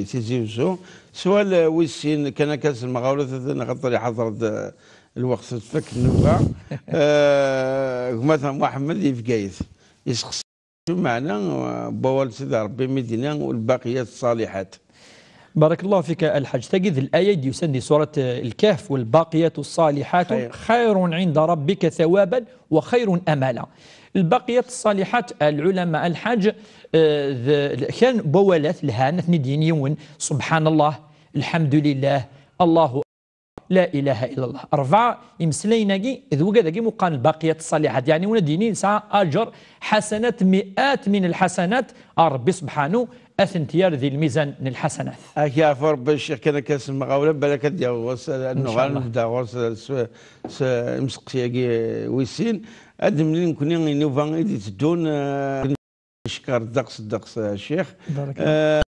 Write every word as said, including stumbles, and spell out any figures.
Tizi Uzzu. Swal, eh, wis sin, kan akka s lmeɣawla, neɣ aṭṭer iḥaḍer-d, eh, lweqt tfak nnuba. Eh, gma-tneɣ Muḥemmed i Bgayet. Iseqsi meɛna, eh, n wawal Sidi Ṛebbi mi d-yenna: "Lbaqiyat ṣṣaliḥat." بارك الله فيك الحاج. Tagi d الآية i d-yusan di surat, eh, Lkehf: "والباقيات الصالحات خير. خير عند ربك ثوابا وخير أملا." الباقيات الصالحات، العلماء الحاج, eh, d, d, kra n wawalat lhan, ad ten-id-yini yiwen: سبحان الله، الحمد لله، الله أكبر، لا إله إلا الله. Rebɛa imeslayen-agi d wigad-agi imuqan الباقيات الصالحات, yeɛni win ad d-yini yesɛa aǧer, حسنات مئات من الحسنات, a Rebbi سبحانه ad tent-yerr di lmizan n lḥasanat. Ak yeɛfu Rebbi, Ccix, kan akka s lmeɣawla, balak ad d-yaweḍ wass, ad nuɣal nebda ɣur-s s, s imseqsi-agi wis sin. Ad d-nemlil nekkni i nnuba i d-iteddun, eh, ncekkeṛ ddeqs, ddeqs, eh, Ccix. Barakallah. Eh,